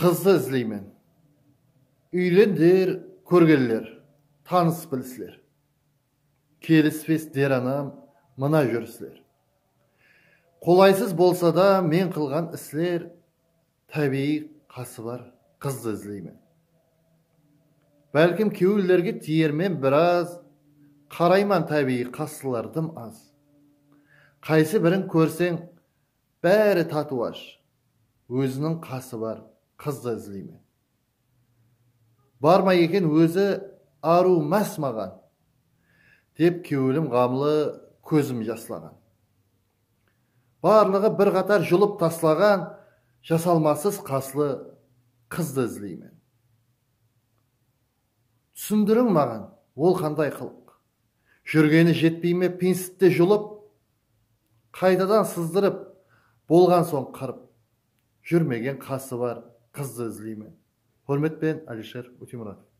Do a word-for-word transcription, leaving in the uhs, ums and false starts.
Qızdı izleymen. Úylen der kórgenler, tanıs bilisler. Kelispes der anam mına júrisler. Qolaysız bolsa da men qılǵan isler, tábiyiy qası bar qızdı izleymen. Bálkim kewillerge tiyermen biraz, qarayman tábiyiy qaslılar dım az. Qaysı birin kórseń, bári tatuaj, óziniń qası bar qızdı izleymen. Bar ma eken ózi arıw más maǵan, dep kewlim ǵamlı, kózim jaslaǵan. Barlıǵı bir qatar julıp taslaǵan jasalmasız qaslı qızdı izleymen. Túsindiriń maǵan, ol qanday qılıq? Júrgeni jetpey me pinsitte julıp, qaytadan sızdırıp, bolǵan soń qırıp, júrmegen qası bar qızdı izleymen. Húrmet penen, Alisher Ótemuratov.